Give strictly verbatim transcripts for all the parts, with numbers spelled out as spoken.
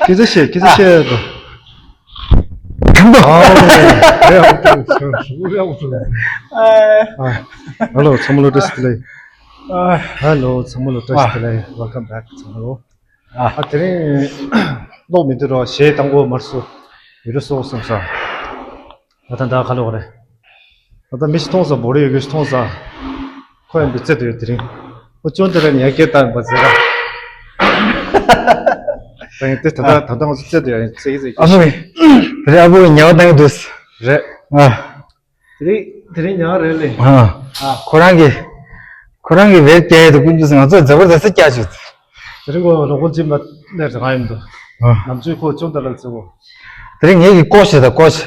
ཁྱེད་ཚོ་ཤེས། ཁྱེད་ཚོ་ཤེས་དང་། ཁམས་པ། ཨ་ཧོ། རེད་ཨ་ཧོ། ཧ་ལོ་ཚང་མ་ལོ་བཀྲ་ཤིས་བདེ་ལེགས། ཧ་ལོ་ཚང་མ་ལོ་བཀྲ་ཤིས་བདེ་ལེགས། Welcome back ཚང་མ་ལོ། ཨ་དེ་རིང་ཀློག་མི་འདུག་རོགས། གཞས་དང་པོ་མར་སུ་ཡུ་རུ་སོགས་སོང་ས། ད་ད་ད་ཁ་ལོག་རེད། ད་ད་མི་ཞིག་མཐོང་ས། བོ་རི་ཡོད་རྒྱུ་ཞིག་མཐོང་ས། ཁོ་ཡང་འདི་རྩེད་དུ་ཡོད། དེ་རིང་ཁོ་ཅོན་ཏེ་ར་ནི་ཡ་སྐད་བཏང་པ་ཟེར་ར། ད་ཡིན་ཏེ་ད་ད་ད་ད་ང་ཚོ་རྩེད་དུ་ཡ་ཡིན་རྩེད་ཀྱི་རྩེད་ཨ་ཀྱི་ཕ་གི། དེ་རིང་ཨ་ཕོ་གི་ཉལ་བ་བཏང་གི་འདུག་རེད། ཨ། དེ་རིང་དེ་རིང་ཉལ་བ་རེད་ལེ། ཨ། ཨ། ཁོ་རང་གི་ཁོ་རང་གི་བེད་སྐྱེལ་དུ་ཀུན་སྤྱོད་ང་ཚོ་འཛབ་བར་ཟ་ས་སྐྱ་བཅུག་དེ་རིང་ཁོ་ལོ་གོ་འཇིམ་ལ་ལེར་ང་ཡིན་འདུག་ཨ། ནམ་ཆུའི་ཁོ་ཅུང་ད་ལ་ཚེ་བོ། དེ་རིང་ངེད་ཀྱི་ཀོ་ཤེ་ད་ཀོ་ཤེ།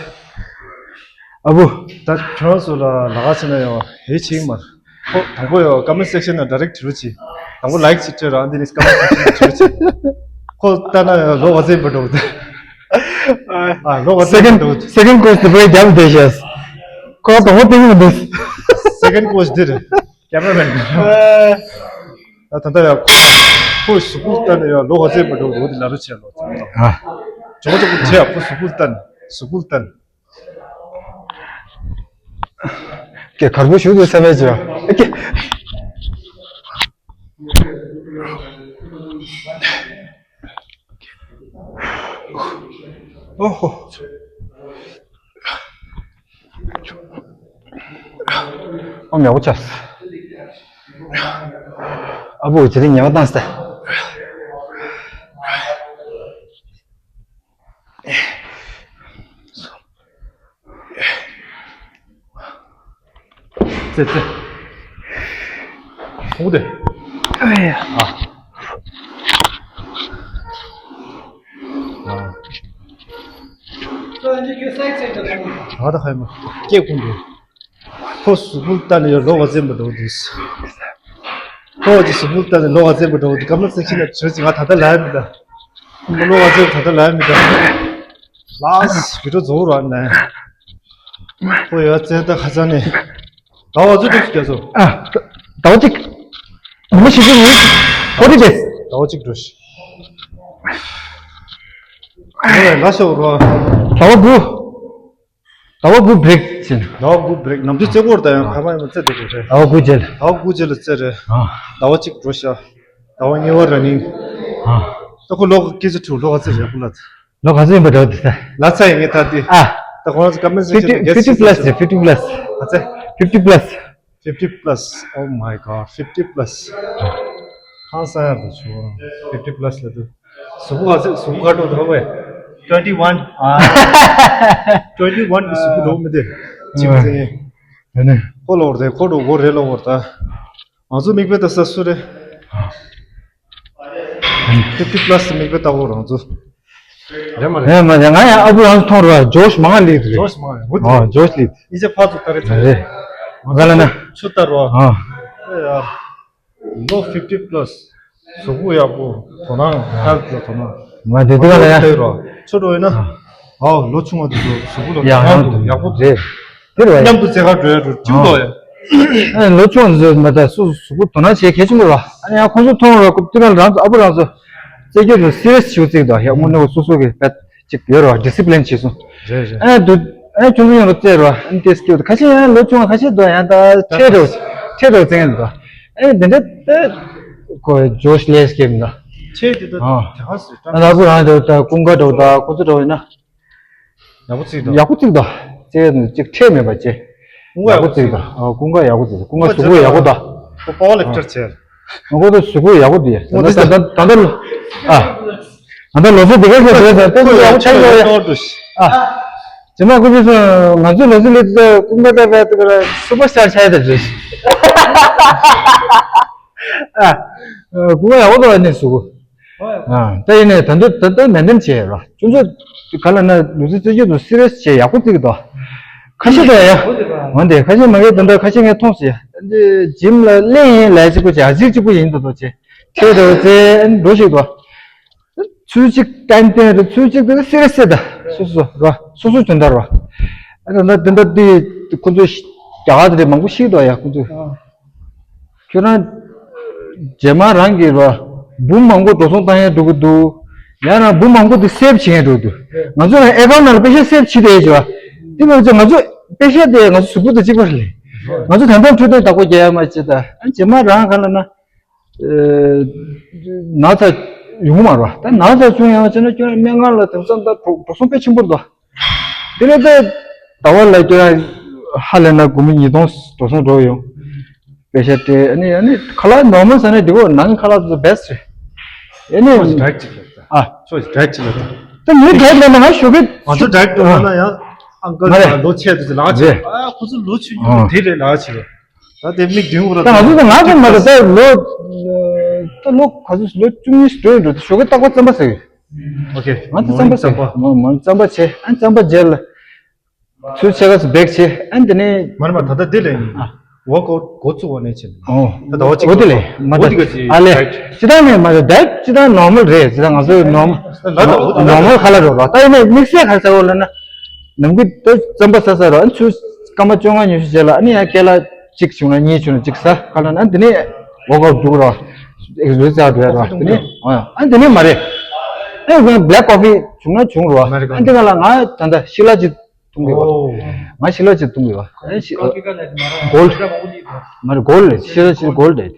ཨ་བུ། ད་ཁྱོད་རང་ཚོ་ལ་ལ་ག་ཟེར་ན་ཡང་ཧེ་ཆིང་མ། ཁོ་དང་པོ་ཡང་ཀ་མེན་སེག་ཤན་ན་ཌི་རེག་བྲིས་རོགས་གྱིས། དང་པོ་ལའིག་ཅིག་སྤྲད་ར། ཨ་འདི་ནི་ཀ་མེན་སེག་ཤན་ན་བྲིས་རོགས་གྱིས། ཁོ་ལྟ་ན་ཡང་ལོ་ག་ཚོད་འབུད་འགྲོ་གི་འདུག་ཨ་ལོ་ག་ཚོད་འབུད་འགྲོ་གི་འདུག་སེ་ཀེན་ཌི་ཀོ་ཤེ་དེ་བས་རྒྱབ་བསྡད་ཤག་ཁོ་དང་པོ་སྟེང་མི་འདུག་སེ་ཀེན་ཌི་ཀོ་ཤེ་འདི་རེད། ཀེ་མ་ར་མེན། ཨ་ད་ལྟ་ཡང་ཁོ་གཟུགས་པོ་ལྟ་ནས་ཡང་ལོ་ག་ཚོད་འབུད་འགྲོ་གི་འདུག་འདི་ལབ་རོགས་བྱས་ལོ། ཨ། ཇོ་ཇོ་ཁོ་བྱས་ཡ། ཁོ་གཟུགས་པོ་ལྟ་ནས་གཟུགས་པོ་ལྟ་ནས། ཀྱེ་གར་པོ་ཞུ་དུ་སེམས་མེད་ཅོ། ཀྱེ། ཨོ་ཧོ། ཨ་མྱག་པོ་ཆགས། ཨ་བུ་ཇི་ལྟར་ཉལ་བ་བཏང་ས། ཙེ་ཙེ། ཧུ་དེ། ཨེ་ཡ། ཨ། ཨ། ང་ད་ཧ་ཡ་མ་སྐད་ཁུང་དུ། ཁོ་གཟུགས་པོ་ལྟ་ནས་ཡང་ལོ་ག་ཚོད་འབུད་འགྲོ་འདུག་ཁོ་གི་གཟུགས་པོ་ལྟ་ནས་ལོ་ག་ཚོད་འབུད་འགྲོ་འདུག་ཀ་མེན་སེག་ཤན་ན་བྲིས་ཅིག་ང་ད་ལྟ་ལབ་མི་འདུག་ལོ་ག་ཚོད་ད་ལྟ་ལབ་མི་འདུག་ལགས་བི་ཌི་ཡོ་རྫོགས་རོགས་ནས། ཁོ་ཡ་བཙན་ད་ཁ་ཚ་ནས། ཟླ་བ་ཚོད་འགྲོ་ཞིག་རྒྱ་སོ། ཨ། ཟླ་བ་གཅིག་ཉི་མ་བཞི་བཅུ་ཉིན། ཕོར་ཊི་ཌེ་ཡིས། ཟླ་བ་གཅིག་འགྲོ་ཞིག་ཨོ་ལ་ཤོག་རོ། ཟླ་བ་དགུ། ཟླ་བ་དགུ་བྷི་རེག་ཕྱིན། ཟླ་བ་དགུ་བྷི་རེག་ནམ་རྒྱུན་རྩེ་སྐོར་དང་ཡང་ཕ་མ་ཡང་རྩེ་དེ་དགོས་རེད། ཟླ་བ་དགུ་རྗེས་ལ། ཟླ་བ་དགུ་རྗེས་ལ་རྩེ་རེད། ཨ། ཟླ་བ་གཅིག་འགྲོ་ཤག་ཟླ་བ་གཉིས་པ་ར་ནིང་། ཨ། ད་ཁོ་ལོ་སྐྱེས་ཚེ་ཁྲུ་ལོ་ག་ཚོད་རེད་ཁོ་ལ། ལོ་ག་ཚོད་ཡིན་པ་འདྲ་བོ་དེ་ས། ལ་ཚ་ཡིན་ངེས་ཐ་དེ། ཨ། ད་ཁོ་རང་ཚོ་ཀ་མེན་སེག་ཤན་ཕིབ་ཊི་ཕི་ཊི་པ་ལ་སི་རེད། ཕིབ་ཊི་པ་ལ་སི། ཨ་ཙེ། ཕིབ་ཊི་པ་ལ་སི། fifty plus. Oh my god, fifty plus. ཧང་སང་ཡག་པོ་བྱུང་། fifty plus ལ་དུ། གཟུགས་པོ་ག་ཚོད་གཟུགས་པོ་ག་འགྲོ་འདུག་བས། twenty one. ཨ། twenty one གི་གཟུགས་པོ་འགྲོ་མི་དེ། ཅི་མི་ཚེ་ཡིན། ཨ་ནི། ཁོ་ལོར་དེ་ཁོ་འགྲོ་གོ་རེ་ལོ་བར་ད། ང་ཚོ་མིག་དཔེ་ལྟ་ས་སུ་རེད། fifty plus མིག་དཔེ་ལྟ་གོ་རང་ཚོ། རེད་མ་རེད། རེད་མ་རེད། ང་ཡང་ཨ་བུ་རང་ཚོ་མཐོང་རོགས། ཇོཤ་མང་ལིད་རེད། ཇོཤ་མང་ལིད། ཨོ་ཇོཤ་ལིད། ཨི་ཅེ་ཕ་ཚོ་ལྟ་རེད་ཚ་རེད། རེད། ག་ལ་ན། ཆུ་ལྟ་རོགས། ཨ། ཨེ་ཡ། ལོ་fifty plus། གཟུགས་པོ་ཡག་པོ། དོ་སྣང་ཧེལ་ཐི་ལ་དོ་སྣང་། ང་དེ་དུས་ལ་ཡ། ལྟ་རོགས། ཆུ་འགྲོ་ཡིན་ན། ཨ། ཨའོ་ལོ་ཆུང་བ་དེ་ཚོ་གཟུགས་པོ་ལ་ཡག་ཡང་ཡག་པོ་རེད། དེ་རེད་བ། མཉམ་དུ་རྩེད་གར་འགྲོ་ཡ་འགྲོ་ཅིག་འདུག་ཡ། ཨ་ལོ་ཆུང་བ་དེ་ཚོ་མ་ད་སུ་གཟུགས་པོ་དོ་སྣང་བྱེད་གལ་ཆེན་པོ་རེད་བ། ཨ་ནི་ཡང་ཁོང་ཚོ་མཐོང་རོགས་སྐབས་དུས་ལ་རང་ཚོ་ཨ་བུ་རང་ཚོ་རྩེད་རྒྱུ་དེ་སི་རི་ཡས་ཞིག་བརྩིས་འདུག་ཡ། དངོས་གནས་སོ་སོ་གི་བེད། ཅིག་ཡོད་རེད་བ། ཌི་སི་པི་ལིན་བྱེད་སོང་། རེད་རེད། ཨེ་འདུག་ཨེ་ཆུང་ཆུང་ཡོང་རོགས་བཙལ་རོགས། ཨེ་ཏེ་སྐྱིད་ཁ་ཤས་ཡང་ལོ་ཆུང་བ་ཁ་ཤས་འདུག་ཡང་ད་ཁྲེ་རོགས་ཁྲེ་རོགས་བཙལ་འདུག་ཨེ་འདི་འདྲ་ད་ཁོ་ཇོཤ་ལེ་སྐྱེ་མི་འདུག་ཁྲེ་འདི་ད་ཨ་དེ་ག་སུ་ད་ད་བུ་རང་འདུག་ད་ཀུན་དགའ་འདུག་ད་ཁོ་ཚོ་འདུག་ཡིན་ན་ཡག་པོ་བརྩིས་འདུག་ཡག་པོ་བརྩིས་འདུག་ཅེ་ཅིག་ཁྲེ་མེད་པ་ཅེ། ཀུན་དགའ་ཡག་པོ་བརྩིས་འདུག་ཨ་ཀུན་དགའ་ཡག་པོ་བརྩིས་འདུག་ཀུན་དགའ་གཟུགས་པོ་ཡག་པོ་འདུག་ཁོ་པ་ཝར་ལིཕ་ཊར་བྱས། ང་ཁོ་ཚོ་གཟུགས་པོ་ཡག་པོ་འདུག་ད་ལྟ་ད་ལྟ་ད་ལྟ་ལོ། ཨ། ད་ལྟ་ལོ་ཚོད་འདི་ག་ཚོད་བྱས་ཙང་ཏོག་ཙམ་ཡག་པོ་ཆགས་ཡོད་ཡ། ཨ། རྗེས་མ་ཁོ་ཚོས་ང་ཚོའི་ལོ་ཚོད་ལས་ཚོད་ཀུན་དགའ་ད་བས་ད་ག་ར་སུ་པར་སི་ཊར་ཆགས་ཡ་ད་རེད། ཨ། ཀུན་དགའ་ཡག་པོ་འདུག་ཨ་ནི་གཟུགས་པོ། ཨ། ད་ཡིན་ནའི་ད་འདི་ད་ལྟ་མེན་ཊེན་བྱས་ཡོད་ར། ཁྱོད་ཚོ་ག་ལ་ན་ལུས་རྩལ་རྩེད་རྒྱུ་དང་སི་རི་ཡས་བྱས་ཡག་པོ་བརྩི་གི་འདུག་ཁ་ཤས་འདུག་ཡ། འོ་དེ་ཁ་ཤས་མ་གིར་ད་ལྟ་ཁ་ཤས་ངས་མཐོང་སོང་ཡ། འདི་ཇིམ་ལ་གླེང་ཡིན་ལས་གཅིག་པུ་བྱས་ཨ་ཅིག་གཅིག་པུ་ཡིན་ད་དོ་བྱས། ཁྱེད་དོ་བྱས་འགྲོ་ཞིག་འདུག་ཚུལ་གཅིག་ཏན་ཏན་རེད། ཚུལ་གཅིག་དེ་སི་རི་ཡས་ད་སོ་སོ་ར་སོ་སོ་དོན་དག་ར། ཨ་ད་ད་ད་འདི་ཁོ་ཚོ་རྒྱ་གར་དེ་མང་པོ་ཤི་འདུག་ཡ་ཁོ་ཚོ། ཁྱོད་རང་རྗེས་མ་རང་གི་ར་འབུམ་མང་པོ་འགྲོ་སོང་བཏང་ཡ་འགྲོ་གི་འདུག་ཡང་ན་འབུ་མང་པོ་དེ་སེབ་བྱེད་ཡས་འགྲོ་འདུག་ང་ཚོ་ལ་ཨེ་ཀའུན་ཊི་ནང་ལ་པེ་ཤ་སེབ་བྱེད་དེ་ཡོད་ཅེས་པ། དེ་མ་ཚད་ང་ཚོ་པེ་ཤ་དེ་ང་ཚོ་གཟུགས་པོ་དང་གཅིག་པ་རེད། ང་ཚོ་ད་ལྟ་འཕྲོད་བསྟེན་བདག་པོ་རྒྱག་ཡ་མ་བྱེད་ད། ཨ་རྗེས་མ་རང་ག་ལ་ན། ཨེ། ན་ཚ་ཡོང་གི་མ་རེད་པ། ད་ན་ཚ་བྱུང་ཡང་བྱས་ན་ཁྱོད་སྨན་ཁང་ལ་དེང་སང་ད་འགྲོ་འགྲོ་སོང་དཔེ་ཆེན་པོ་རེད་དོ། དེ་ལས་ད་ཟླ་བ་ལ་ཁྱོད་ཧ་ལས་ན་སྒོར་མོ་ཉིས་སྟོང་འགྲོ་སོང་འགྲོ་ཡོང་། པེ་ཤ་སྤྲད་ཨ་ནི་ཨ་ནི་ཁ་ལག་ནོར་མལ་ཟ་ན་འགྲིག་གོ། ནང་ཁ་ལག་ཏུ་བེ་སི་ཊི་རེད། ཨ་ནི་ཁོ་ཌའེ་ཊི་ཅིག་ལབ་ད། ཨ། ཁོ་ཌའེ་ཊི་ཅིག་ལབ་ད། ད་ངས་ཌའེ་ཊི་ལབ་ན་ང་ཞོགས་ཀས། ང་ཚོ་ཌའེ་ཊི་འགྲོ་ན་ཡང་ཨང་ཀལ་མ་རེད། ལོ་ཆེ་དུས་ལག་ཆེ། རེད། ཨ་ཁོ་ཚོ་ལོ་ཆུང་ཆུང་ཨ་དེ་རེད་ལག་ཆེ། ད་དེ་མིག་མདུན་ཁོ་ར་ད་ང་ཚོ་ད་ང་ཚོ་མ་རེད་ད་ལོ། ད་ལོ་ག་ཚོད་ལོ་བཅུ་གཉིས་འགྲོ་ཡོད་འགྲོ་ཞོགས་ཀས་རྟག་པར་རྩམ་པ་ཟ་གི། ཨོ་ཁེ། ང་ཚོ་རྩམ་པ་ཟ་གི། མ་མ་རྩམ་པ་བྱས་ཨ་རྩམ་པ་རྗེས་ལ། ཚུར་ཕྱེད་ཀ་ཙམ་བེག་བྱས་ཨ་འདི་ནས། མར་མར་ད་ལྟ་འདི་ལས་ཡིན། ཨ། ཝོག་ཨའུཊ་འགོ་བཙུགས་པ་ནས་བྱས། ཨོ། ད་ཟླ་བ་གཅིག་འོ་དེ་ལས་མ་འོ་ད་དེ་ག་ཅིག་ཨ་ལས་ཌའེ་ཊི། ཅི་ད་ནས་མ་ད་ཌའེ་ཊི་ཅི་ད་ནོར་མལ་རེད། ཅི་ད་ང་ཚོའི་ནོར་མལ་ལ་ད་འོ་ད་ནོར་མལ་ག་ལ་རོ་ལ་ད་ཡིན་ནས་དམིགས་བསལ་ག་རེ་ཟ་འོ་ལ་ན། ནམ་རྒྱུན་ད་རྩམ་པ་ཟ་ཟ་རོ་ཨ་ཚུར་སྐར་མ་བཅོ་ལྔ་ཉི་ཤུ་རྗེས་ལ་ཨ་ནི་ཡང་ཀེ་ལ་གཅིག་བྱུང་ན་གཉིས་བྱུང་ན་གཅིག་ཟ་ག་ལ་ན་འདི་ནས་ཝོག་ཨའུཊ་འགྲོ་རོ། ཨེག་སར་སའི་ཛ་འགྲོ་ཡ་རོ་འདི་ནས་ཨ་འདི་ནས་མ་རེད། ཨ་ཡང་བླེག་ཀོ་ཕི་བྱུང་ན་བྱུང་རོ་ཨ་འདི་ག་ལ་ང་ད་ད་ཤི་ལ་གཅིག་བཏུང་གི་བ། ཨོ། ང་ཤི་ལ་གཅིག་བཏུང་གི་བ། ཨ་ཤི་ཀོ་ཕི་ཀ་ལ་མ་ར་གོལ་ཌི། མ་ར་གོལ་ཌི་ཤི་ལ་གཅིག་གོལ་ཌི།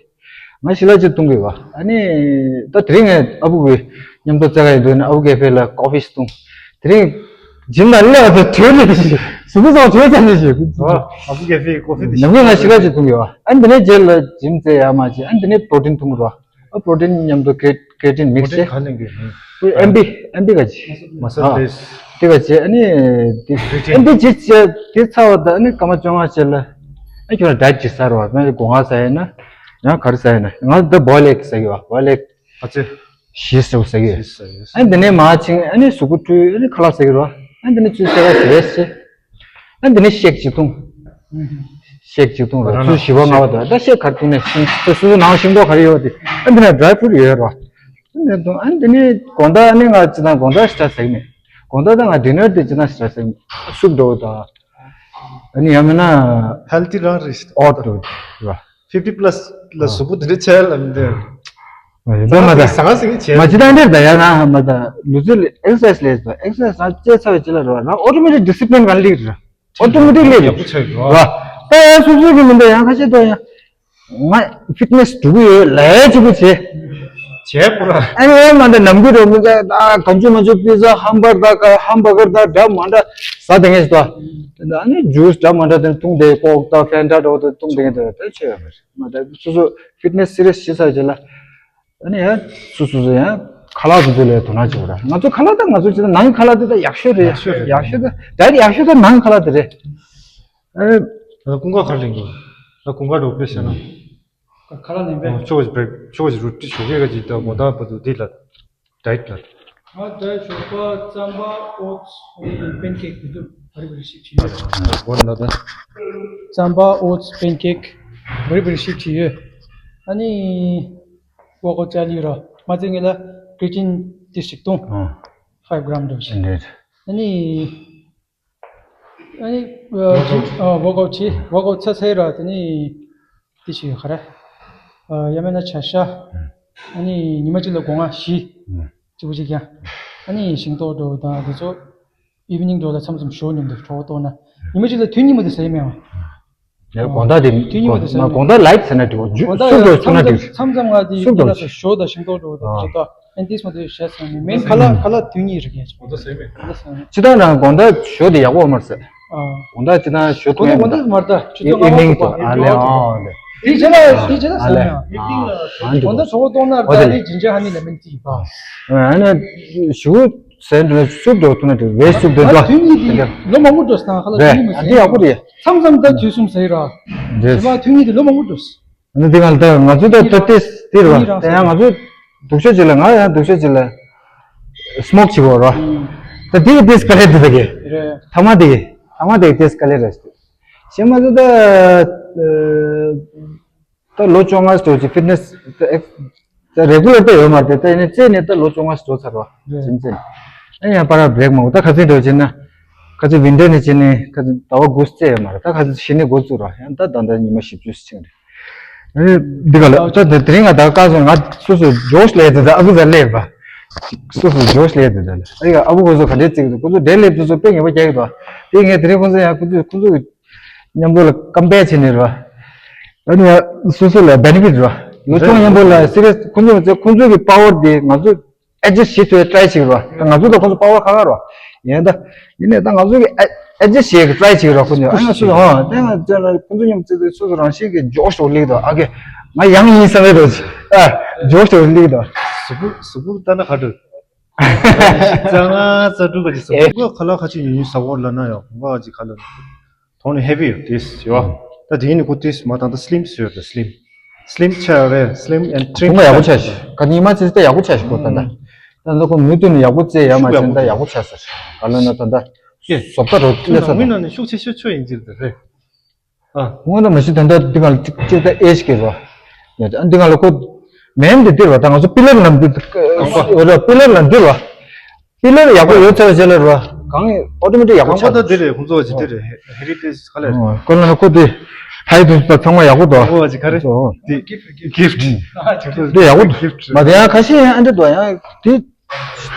ང་ཤི་ལ་གཅིག་བཏུང་གི་བ། ཨ་ནི་ད་དེ་རིང་ངས་ཨ་བུ་གི་མཉམ་དུ་བཙལ་ག་ཡོད་དུས་ནི་ཨ་བུ་ཀེ་ཧྥེ་ལ་ཀོ་ཕི་ཞིག་བཏུང་། དེ་རིང་ཇིམ་ལ་སླེབས་པ་དང་གྲོད་ལས་ཞིག་གཟུགས་པོ་ཚང་གྲོད་ཚ་ནས་ཞིག་ཨ་བུ་ཀེ་ཧྥེ་ཀོ་ཕི་དེ་ནམ་རྒྱུན་ང་ཤི་ལ་གཅིག་བཏུང་གི་བ། ཨ་ནི་དེ་ནས་རྗེས་ལ་ཇིམ་རྩེ་ཡ་མ་བྱེད་ཨ་ནི་དེ་ནས་པྲོ་ཊིན་བཏུང་གི་བ། ཨ་པྲོ་ཊིན་མཉམ་དུ་ཀེ་ཀེ་ཊིན་མིག་སི་བྱས། པྲོ་ཊིན་ག་ལེན་གི། ཨེམ་བི་ཨེམ་བི་ག་ཅི། མ་སལ་ཨ་བེ་སི། དེ་ག་ཅི་ཨ་ནི་དེ་ཀེ་ཊིན་ཨེམ་བི་ཅི་ཅི་དེ་ཚ་བ་ད་ཨ་ནི་སྐར་མ་བཅོ་ལྔ་ཅིག་ལ་ཨ་ཁྱོད་ལ་ཌའེ་ཊི་ཅིག་ཟ་རོགས་ཨ་ནི་སྒོ་ང་ཟ་ཡིན་ན་ཡང་ག་རེ་ཟ་ཡིན་ན་ང་ད་བོའི་ལེག་ཟ་གི་བ་བོའི་ལེག་ཨ་ཙི། བཞི་ཟ་ཟ་གི་ཡོད། ཨ་འདི་ནས་མ་ཆིང་ཨ་ནི་གཟུགས་པོ་བཀྲུས་ཨ་ནི་ཁ་ལག་ཟ་གི་རོ་ཨ་འདི་ནས་ཚུར་ཟ་ག་ཟ་བས་ཟེར། ཨ་འདི་ནས་ཤེག་ཅིག་བཏུང་། ཤེག་ཅིག་བཏུང་ར་ཚུར་བཞི་པ་ལྔ་པ་དང་ད་ཤེག་ག་རེ་བཏུང་ནས་ཤིང་ད་སོ་སོ་ནང་ཤིང་ཏོག་ག་རེ་ཡོད་དེ་ཨ་འདི་ནས་ཌ་རའི་ཕུ་རུཊ་ཡོད་ར། ཨ་འདི་ནས་བཏུང་ཨ་འདི་ནས་དགོང་དག་ཨ་ནི་ང་ཅི་དང་དགོང་དག་ཤ་ཟ་གི་མེད། དགོང་དག་ད་ང་ཌི་ནར་དེ་ཅི་དང་ཤ་ཟ་གི་མེད་སུབ་འགྲོ་ད། ཨ་ནི་ཡང་མིན་ན་ཧེལ་ཐི་རང་རེད་ཤི་ཨོ་ཊ་འགྲོ་ར། ཕིབ་ཏི་པ་ལ་སི་ལ་གཟུགས་པོ་དེ་འདྲ་ཆེ་ལ་མི་འདོད། འདོད་མ་ད། ཟ་ཟིང་ཆེ། མ་ཅི་དང་འདྲེར་ད་ཡ་ན་མ་ད་ལུས་རྩལ་ཨེག་སར་སའི་ཛི་ལས་ད་ཨེག་སར་སའི་ཛི་ན་ཅེ་ཚ་བའི་ཅི་ལ་རོ་ན་ཨོ་ཏོ་མེ་ཊིག་ཌི་སི་པི་ལིན་ག་ལ་ལིག་ར། ཨོ་ཏོ་མེ་ཊིག་ལིག་ར། ཡག་པོ་ཆགས་ཡོད་ར། ད་ཡ་སུ་སུ་གི་མི་འདོད་ཡང་ཁ་ཤས་ད་ཡ། ང་ཕིཊ་ནེ་སི་འགྲོ་གི་ཡོད་ལས་ཅི་གུ་བྱེད། བྱས་པོ་ར། ཨ་ནི་མ་ད་ནམ་རྒྱུན་རོ་མི་ད་ད་གང་བྱུང་མ་བྱུང་པི་ཛ་ཧམ་བར་གར་ད་ག་ཧམ་བར་གར་ད་འདྲ་མ་འདྲ་ཟ་དེ་ངས་ད། ཨ་ནི་ཇུས་འདྲ་མ་འདྲ་དེ་བཏུང་དེ་ཀོག་ད་ཕན་ད་འགྲོ་དེ་བཏུང་དེ་ངས་ད་ད་ཆེ་ཡོད་མ་རེད། མ་ད་སོ་སོ་ཕིཊ་ནེ་སི་སི་རི་ཡས་བྱེད་ཚར་རྗེས་ལ། ཨ་ནི་ཡང་སོ་སོ་སོ་ཡང་ཁ་ལག་དེ་ཚོ་ལས་དོ་སྣང་བྱེད་དགོས་ར། ང་ཚོ་ཁ་ལག་ད་ང་ཚོ་བྱེད་ན་ནང་ཁ་ལག་དེ་ད་ཡག་ཤོས་རེད། ཡག་ཤོས་རེད། ཡག་ཤོས་ད་ད་ཡག་ཤོས་ད་ནང་ཁ་ལག་དེ་རེད། ཨ། ད་ཀུན་དགའ་ག་རེ་ལེན་དགོས། ད་ཀུན་དགའ་འགྲོ་དཔེ་བཤད་ན། ཁ་ལག་ལེན་པས། ཆོག་ཅིག་བེག་ཆོག་ཅིག་རུ་ཏི་ཞོགས་ཀས་ཀ་ཅིག་ད་དགོང་དག་བར་དུ་འདི་ལ་ཌའེ་ཊི་ལ། ང་ད་ཞོགས་པ་རྩམ་པ་ཨོ་ཊི་སི་པེན་ཀེག་དེ་ཚོ་བ་རི་བ་རི་ཤིག་བྱེད་ཡོད། དགོང་ལ་ད། རྩམ་པ་ཨོ་ཊི་སི་པེན་ཀེག་བ་རི་བ་རི་ཤིག་བྱེད་ཡོད། ཨ་ནི་ཀོ་ཀོ་ཅ་ལི་ར་མ་ཚད་ངེད་ལ་ཀྲི་ཅིན་ཏི་ཞིག་བཏུང་། ཨ། ཕའིབ་གྲམ་འདྲ་བོ་ཞིག་ཨ་ནི། ཨ་ནི། ཝོག་ཨའུཊ་བྱེད། ཝོག་ཨའུཊ་བྱེད། ཝོག་ཨའུཊ་ཚར་ཚར་ར་དེ་ནི། དེ་ཞིག་ག་རེ། ཡང་མིན་ན་བྱ་ཤ། ཨ་ནི་ཉི་མ་གཅིག་ལ་སྒོ་ང་བཞི། གཅིག་པུ་གཅིག་ཀྱང་། ཨ་ནི་ཤིང་ཏོག་འདྲ་བོ་དང་དེ་ཚོ། ཨི་ཝི་ནིང་འདྲ་བོ་ལ་མཚམས་མཚམས་ཞོ་མཉམ་དུ་གྲོགས་པོ་གཏོང་ན། ཉི་མ་གཅིག་ལ་ཐུན་གཉིས་མ་དེ་ཟ་ཡི་མེད་བ། ཡ་དགོང་དག་དེ་དུས་ཉི་མ་དེ་ཟ་མ་དགོང་དག་ལའིཊ་ཟ་ན་འགྲིག་གོ། དགོང་དག་སུབ་འགྲོ་བཅུག་ན་འགྲིག་མཚམས་མཚམས་ང་དེ་སུབ་འགྲོ་ཉི་མ་ཟ་ཞོ་དང་ཤིང་ཏོག་འགྲོ་དང་ཨ་དེ་མ་དེ་བཤད་ཚར་ནས་མེན་ཁ་ལག་ཁ་ལག་དུས་གཉིས་རིག་ཡ་ཆེ། དགོང་དག་ཟ་མེད། དགོང་དག་ཟ་མེད། ཅི་ལྟར་ན་དགོང་དག་ཞོ་དེ་ཡག་པོ་མ་རེད་ཟེར། དགོང་དག་ཅི་ལྟར་ཞོ་དགོང་དག་ཐུང་དགོང་དག་མ་རེད་ད་ཆུ་ཚོད་ལྔ་ཨི་ནིང་དུ་ཨ་ལེ་ཨ་ལེ། དེ་རྗེས་ལ་དེ་རྗེས་ལ་ཟ་མེད། དགོང་དག་ཞོ་གཏོང་ན་ད་དེ་ཇིན་ཇར་ཧ་ནི་ལེ་མོན་ཊི་པ། ཨ་ནི་ཞོ། ཟེར་འདི་ལ་སུབ་འགྲོ་ཐུབ་ན་འགྲིག་རེད། སུབ་འགྲོ་ང་འགྲོ་དུས་གཉིས་དེ་ལོ་མང་པོ་འགྲོ་སྟངས་ཁ་ལ་རེད། དུས་གཉིས་མ་ཟེར། འདི་ཡག་པོ་རེད། མཚམས་མཚམས་ད་དུས་གསུམ་ཟེར་ར། རེད། དེ་མ་དུས་གཉིས་དེ་ལོ་མང་པོ་འགྲོ། ཨ་ནི་འདི་ག་ལ་ད་ང་ཚོ་ད་ད་ཏེས་དེ་རེད་བ། ད་ཡང་ང་ཚོ་སྡུག་ཤོས་ཅིག་ལ་ང་ཡང་སྡུག་ཤོས་ཅིག་ལ་སི་མོག་བྱེད་དགོས་ར། ད་དེ་གི་ཏེས་དཀའ་ལས་འདི་ད་གི། རེད། ཐ་མ་དེ་གི་ཐ་མ་དེ་གི་ཏེས་དཀའ་ལས་རེད། གཞན་མ་ཚོ་ད། ད་ལོ་བཅོ་ལྔ་ཙམ་ཅིག་ཕིཊ་ནེ་སི་ད་ཨེག་ད་རེ་གུ་ལར་ད་ཡོད་མ་རེད། ད་ཡིན་ནའི་རྩེ་ནས་ད་ལོ་བཅོ་ལྔ་ཙམ་འགྲོ་ཚར་བ། རེད། ཕྱིན་ཚེ། ཨ་ཡང་པར་བྷི་རེག་མང་པོ་ད་ཁ་སང་འགྲོ་བྱས་ན། ཁ་སང་ཝིན་ཊར་ནས་བྱས་ནས་ཁ་སང་ཟླ་བ་དགུ་རྩེ་ཡོད་མ་རེད། ད་ཁ་སང་གཞི་ནས་འགོ་བཙུགས་ར་ཡང་ད་ད་ད་ཉི་མ་བཞི་བཅུ་ཕྱིན་རེད། ཨ་ནི་འདི་ག་ལ་ད་ད་དེ་རིང་ང་ད་བཀག་སོང་ང་སོ་སོ་ཇོ་ཤི་ལས་དེ་ད་ཨ་ཁུ་ཟ་སླེབས་པ། སོ་སོ་འཇོག་སླེབས་དེ་ད་ལ་ཨ་ཡ་ཨ་བུ་ཁོ་ཚོ་ག་འདྲས་བརྩིགས་འདུག་ཁོ་ཚོ་འདྲེ་སླེབས་དུས་ཚོ་དཔེ་ངེས་པ་རྒྱག་གི་འདུག་དེ་ངས་དེ་རིང་ཁོ་ཚོ་ཡང་ཁོ་ཚོ་ཁོ་ཚོ་མཉམ་དུ་ལ་ཀམ་པེར་བྱས་ནས་ར། ཨ་ནི་ཡ་སོ་སོ་ལ་བེ་ནི་ཕིཊ་ར། ལོ་ཆུང་མཉམ་པོ་ལ་སི་རི་ཡས་ཁོ་ཚོ་ཁོ་ཚོ་གི་པ་ཝར་དེ་ང་ཚོ་ཨེ་ཇི་སི་བྱེད་ཐུབ་པའི་ཊ་རའི་བྱེད་ཀྱི་ར། ད་ང་ཚོ་དང་ཁོ་ཚོ་པ་ཝར་ཁ་ཁ་ར། ཡིན་ད། ཡིན་ནའི་ད་ང་ཚོ་གི་ཨེ་ཨེ་ཇི་སི་བྱེད་ཀྱི་ཊ་རའི་བྱེད་ཀྱི་ར་ཁོ་ཚོ། ཨ་ཡང་སོ་སོ་ཧོ་དེ་ང་ཚོ་ལ་ཁོ་ཚོ་མཉམ་བརྩིས་ཏེ་སོ་སོ་རང་བཞིན་གྱི་འཇོག་ཤོག་ལིག་ད་ཨ་ཀེ། ང་ཡང་ཡིན་བསམ་པའི་རོ། ཨ་འཇོག་ཤོག་ལིག་ད། གཟུགས་པོ་གཟུགས་པོ་ལྟ་ན་ག་འདྲ། རྩ་ང་རྩ་དྲུག་ག་ཅིག་ཟ། ཨེ། ཁོ་ཁ་ལག་ཁ་ཅིག་ཉུང་ཉུང་ཟ་བོར་ལ་ན་ཡོ་ཁོ་ག་ཅིག་ཁ་ལག་ཐོག་ནས་ཧེ་བི་ཡོད་དེ་ཡོ། ད་དེ་ནི་ཁོ་དེ་མ་དང་ད་སི་ལིམ་ཟེར་ཡོད་ད་སི་ལིམ། སི་ལིམ་ཆ་རེད་སི་ལིམ་ཨེན་ཊི་རིམ་ཁོང་ཡག་པོ་ཆགས་ཤག་ག་ཉི་མ་ཚེ་ད་ཡག་པོ་ཆགས་ཤག་ཁོ་ད་ད། ད་ད་ཁོ་མུ་མཐུད་ནས་ཡག་པོ་རྩེ་ཡ་མ་བྱས་ན་ད་ཡག་པོ་ཆགས་ཟེར། ག་ལ་ན་ད་ད་བཟོ་ལྟ་རོ་སླེབས་ས་ད། ངོས་ནང་ནས་ཤུགས་ཆེ་ཤོས་ཆོས་ཡིན་གྱི་རེད། ཨ། སྔོན་ལ་མ་གཞི་ད་ལྟ་འདི་ག་ལ་གཅིག་གཅིག་ད་ཨེ་ཤི་ཀེ་རོ། ཡ་ད་འདི་ག་ལ་ཁོ། མེན་འདི་འདིར་བ་ད་ང་ཚོ་པི་ལར་ལ་འདི། རྐང་པ། རོ་པི་ལར་ལ་འདིར་བ། པི་ལར་ཡག་པོ་ཡོད་ཚར་བྱས་ལ་རོ། གང་ཨོ་ཏོ་མེ་ཊིག་ཡག་པོ་རྐང་པ་ཆགས། ད་འདི་རེད་ཁོང་ཚོ་ཅི་འདི་རེད་ཧེ་རི་ཊེཇ་ག་ལ་རེད། ཨོ་ཁོ་ལ་ན་ཁོ་འདི། ཕ་ཡི་དུ་ད་ཚང་མ་ཡག་པོ་འདུག་ཨོ་ཅི་ག་རེད། ཨོ། འདི་གིཕ་ཊི་གིཕ་ཊི། འདི་ཡག་པོ་འདུག་མ་དེ་ཡང་ཁ་ཤས་ཡང་ཨ་འདྲ་འདུག་ཡང་འདི།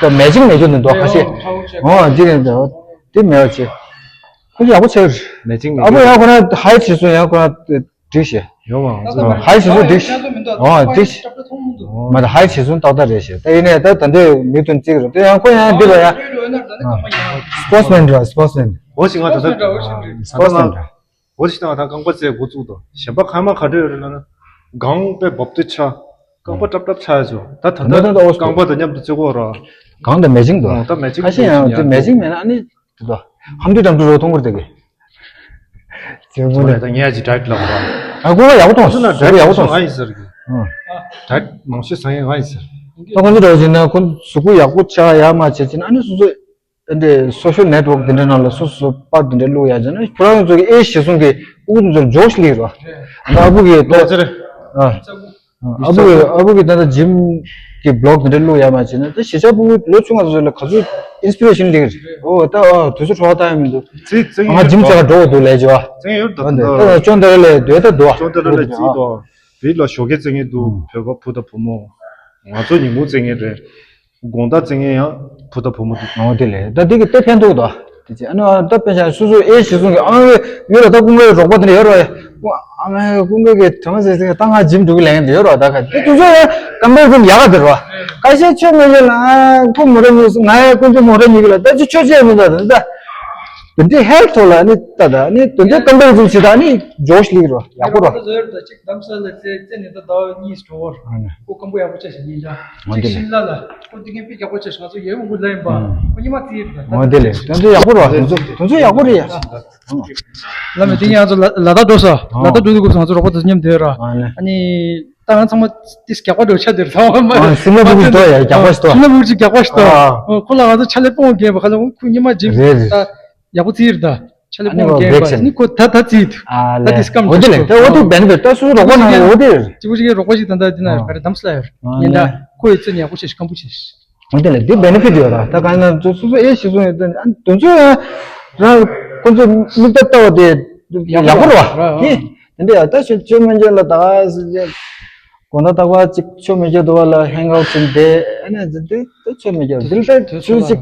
ད་མེ་ཅིང་མེད་རྒྱུ་ནི་འདུག་ཁ་ཤས། ཨོ་འདི་རེད་འདུག་དེ་མེད་པ་བྱེད། ཁོ་ཡག་པོ་ཆགས་རེད། མེ་ཅིང་མེད་ཨ་བུ་རྒྱུ། ཡང་ཁོ་ན་ཧའི་བྱེད་སོང་ཡང་ཁོ་ན་འགྲིག་ཤེ། ཡོང་མ་འོང་། ཧའི་བྱེད་སོང་འགྲིག་ཤེ། ཨོ་འགྲིག་ཤེ། མ་ད་ཧའི་བྱེད་སོང་ཏག་ཏག་རེད་ཤེ། ད་ཡིན་ནའི་ད་ད་འདི་མི་དོན་གཅིག་རེད་དེ་ཡང་ཁོ་ཡང་འདི་ལ་ཡང་། སི་པོར་ཊི་སི་མེན་རེད་སི་པོར་ཊི་སི་མེན། འོ་ཞིག་ང་ད་ད། སི་པོར་ཊི་སི་མེན་རེད། འོ་ཞིག་ད་ང་ད་རྐང་པ་རྩེ་འགོ་བཙུགས་དང་གཞན་པ་ཁ་མ་ག་འདྲ་ཡོད་རེད་ལབ་ན། གང་དཔེ་འབབ་དུ་ཆ། རྐང་པ་ཀྲབ་ཀྲབ་ཆ་ཡ་ཆོ། ད་ད་ད་ད་ད་ད་རྐང་པ་དང་མཉམ་དུ་བཙུགས་གོ་ར། གང་དང་མེ་ཅིང་དུ། ད་མེ་ཅིང་ཁ་ཤས་ཡང་དེ་མེ་ཅིང་མེད་ན་ཨ་ནི། དེ་དོ། ཧམ་དུས་དམ་དུ་རོ་མཐོང་གོ་ར་དེ་གི། ཅེས་ངོ་ལེ། ད་ངས་ཅི་ཌའེ་ཊི་ལབ་ར། ཨ་ཁོ་ཡག་པོ་མཐོང་སོང་ཡག་པོ་མཐོང་སོང་། ང་ཡིན་ཟེར་གི། ཨང་། ཌའེ་ཊི་མང་ཤོས་ཟ་ཡ་ང་ཡིན་ཟེར། ད་ཁོང་ཚོ་འདྲ་བོ་ཟེར་ན་ཁོ་གཟུགས་པོ་ཡག་པོ་ཆགས་ཡ་མ་བྱེད་ཅེ་ན་ཨ་ནི་སོ་སོ། ཨ་འདྲེ་སོ་ཤལ་ནེ་ཊི་ཝོག་དེ་འདྲ་ནང་ལ་སོ་སོ་པར་དེ་འདྲ་བླུག་ཡ་ཅེ་ན་ཁོ་རང་ཚོ་གི་ཨེ་ཤེས་སོང་གི་ཨུ་ཚོ་ཇོག་ལིག་ར། ཨ་ཨ་བུ་གི་ལོ་ད་ཚེ་རེད། ཨ། ཨ་བུ་ཨ་བུ་གི་ད་ལྟ་ཇིམ་གི་བི་ལོག་དེ་འདྲ་བླུག་ཡ་མ་བྱས་ན་ད་གཞིས་ཆགས་ཕྲུ་གུ་ལོ་ཆུང་བ་ཚོ་ལ་ག་ཚོད་ཨིན་སི་པི་རེ་ཤན་སླེབས་རེད། ཨོ་ད་ཨ་དུས་ཚོད་འཕྲོ་བ་བཏང་ཡ་མི་འདུག་ང་ཇིམ་བྱ་བ་འགྲོ་དགོས་འདུག་ལས་བྱ་བ། བཙན་ཡོད་ད་ད་ད་ཅོང་ད་ར་ལས་སྡོད་ད་འདུག་ཅོང་ད་ར་ལས་རྩིས་དོ། བི་ལ་ཞོགས་ཀས་བཙན་ཡོད་འདུག་བོད་པ་བུ་དང་བུ་མོ། ང་ཚོ་ཉིན་གུང་བཙན་ཡོད་རེད། དགོང་དག་བཙན་ཡོད་ཡང་བུ་དང་བུ་མོ་འདུག་ཨོ་དེ་ལས་ད་དེ་གི་དེ་ཕན་ཐོགས་དོ། དེ་ཅི་ཨ་ནི་ཨ་ད་དཔེ་ཆ་སོ་སོ་ཨེ་ཤེས་སོང་གི་ཨ་ཡོད་ལ་ད་ཀུན་དགའི་རོགས་པ་དེ་འདྲ་ཡོད་རོགས་ཨ་མ་ཀུན་དགའ་གི་དྲང་ཟེར་ཟེར་ད་ང་ཇིམ་འགྲོ་གི་ལས་འདི་ཡོད་རོགས་ད་ག་དེ་དུས་ཚོད་ཡང་ཀམ་པེར་ཀུན་ཡག་ག་དེ་རོགས་ཁ་ཤས་ཆོས་མེད་ཡོད་ལ་ཁོ་མོ་ར་ཉིག་ང་ཡང་ཀུན་ཏུ་མོ་ར་ཉིག་ལ་ད་ཅི་ཆོས་ཆེ་མི་འདུག་ད་ད་དེ་འདྲའི་ཧེལ་ཐོག་ལ་ནི་ད་ད་ནི་དེ་འདྲའི་ཀམ་པེར་ཀུན་བྱེད་ད་ནི་ཇོག་ལིག་རོགས་ཡག་པོ་རོགས། ད་ཟོས་ར་ད་ཅིག་གདམ་ས་ལ་ཙེ་ཙེ་ནི་ད་ཟླ་བ་གཉིས་འགྲོ་བར་ཨ་ནི་ཁོ་ཀམ་པོ་ཡག་པོ་ཆ་ཞིག་ཡིན་ད་ཨ་ཅིག་ནི་ཤིམ་ལ་ལ་ཁོ་དེ་ངན་པའི་ཡག་པོ་ཆ་ཞིག་ང་ཚོ་ཡོད་མོ་གུ་ལ་ཡིན་པ་ཨ་ཁོ་ཉི་མ་ཙི་ཡིན་ད་ཨ་དེ་ལས་དོན་ཚོད་ཡག་པོ་རེད་བ། དོན་ཚོད་དོན་ཚོད་ཡག་པོ་རེད་ཡ། ལ་མི་དེ་ངས་ང་ཚོ་ལ་ལ་དྭགས་འགྲོ་ས་ལ་དྭགས་འགྲོ་དུས་སྐབས་སུ་ང་ཚོ་རོགས་པ་དེ་ཚོ་མཉམ་སྡོད་ར་ཨ་ནི་ད་ང་ཚང་མ་ཏིས་རྒྱག་པ་འགྲོ་ཆ་དེར་ཚང་མ་སིམ་ལ་བུ་ཅིག་འགྲོ་ཡ་རྒྱག་པ་ཞིག་འགྲོ་སིམ་ལ་བུ་ཅིག་རྒྱག་པ་ཞིག་འགྲོ་ཁོ་ལ་ང་ཚོ་ཆ་ལེ་སྤོང་རྒྱན་པ་ཁ་ལ་ཁོ་ཉི་མ་རྗེས་རེད་རེད། ད་ཡག་པོ་ཙི་ཡིར་ད། ཆ་ལེ་སྤོང་རྒྱན་པ་ནི་ཁོ་ད་ད་ཙི་ཡིད། ཨ་ད་ལེ་ཏིས་སྐམ་འོ་དེ་ལེ་ད་འོ་དེ་བེན་བེ་ད་སུ་རོགས་པ་ན་འོ་དེ་ཅི་བུ་ཅིག་རོགས་པ་ཞིག་ད་ད་དེ་ན་ག་རེ་དམ་སླ་ཡོད་ཉེན་ད་ཁོ་ཡི་ཙི་ནི་ཡག་པོ་ཆེ་ཞིག་སྐམ་པོ་ཆེ་ཞིག་འོ་དེ་ལས་འདི་benefit་ཡོད་ར། ད་གང་ན་སོ་སོ་ཨེ་ཤེས་སོང་ཡོད་དོན་དུ་ཚོད་རང་ཁོ་ཚོ་མིག་ལྟ་ལྟ་བ་དེ་ཡག་པོ་རེད་བ། དེ་འདྲ་ཡ་ད་ཤོད་ཆོས་མན་ཆད་ལ་ད་ག་ཟེར་ཅེ་དགོང་དག་རྟག་པར་ཅིག་ཆོས་མན་ཆད་དུ་བ་ལ་ཧེང་ཨའུ་ཊི་བྱེད་དེ་ཨ་ནི་འདི་འདི་ད་ཆོས་མན་ཆད་འདི་ལྟ་ཚུལ་ཅིག་